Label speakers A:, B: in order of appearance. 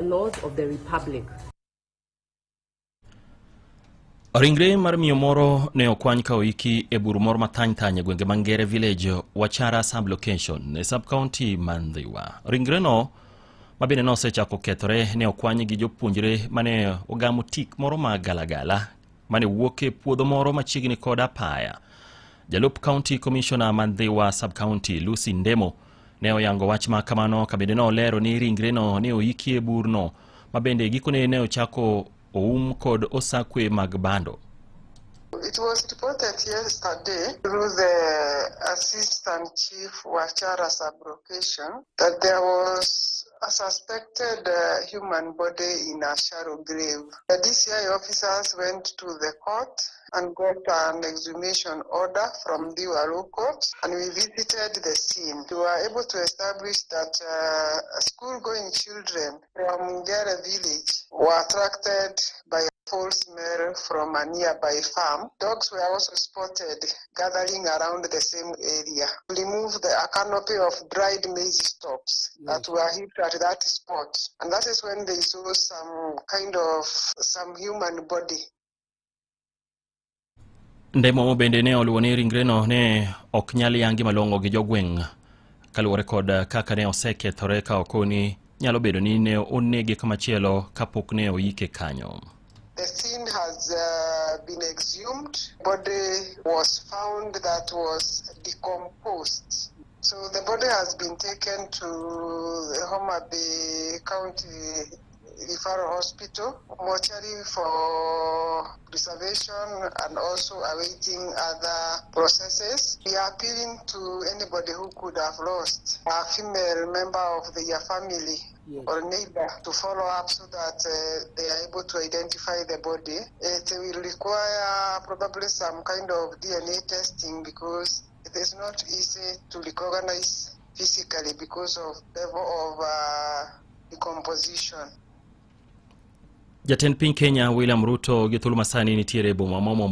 A: Laws of the Republic.
B: Ringre mar miyo moro ne okwany ka oiki e bur moro mathany thany e gwenge ma Ngere Village, Wachara sub-location e sub-county ma Ndhiwa. Ringreno ma bende nosechako kethore ne okwany gi jopuonjre mane ogamo tik moro ma galagala mane wuok e puodho moro machiegni kod apaya. Jalup County Commissioner ma Ndhiwa sub-county Lucy Ndemo ne oyango wach ma kamano ka bende ne olero ni ringreno ne oiki e burno ma bende gikone ne ochako oum kod osakwe mag bando.
C: It was reported yesterday through the Assistant Chief Wachara sub-location that there was a suspected human body in a shallow grave. The DCI officers went to the court and got an exhumation order from the Law Court, and we visited the scene. We were able to establish that school-going children from Ngere village were attracted by a foul smell from a nearby farm. Dogs were also spotted gathering around the same area. To remove a canopy of dried maize stalks that were heaped at that spot. And that is when they saw some kind of some human body.
B: Ndemo bende ne oluwo ni ringreno ne ok nyal yangi malong'o gi jogweng' kaluwore kod kaka ne osekethore ka okoni nyalo bedo ni ne onege kamachielo kapok ne oike kanyo.
C: The scene has been exhumed. Body was found that was decomposed. So the body has been taken to the Homa Bay County Referral Hospital, mortuary, for preservation and also awaiting other processes. We are appealing to anybody who could have lost a female member of their family or neighbor to follow up so that they are able to identify the body. It will require probably some kind of DNA testing because it is not easy to recognize physically because of level of decomposition.
B: Jatend piny Kenya William Ruto gi thuolo masani nitiere e boma ma Mombasa.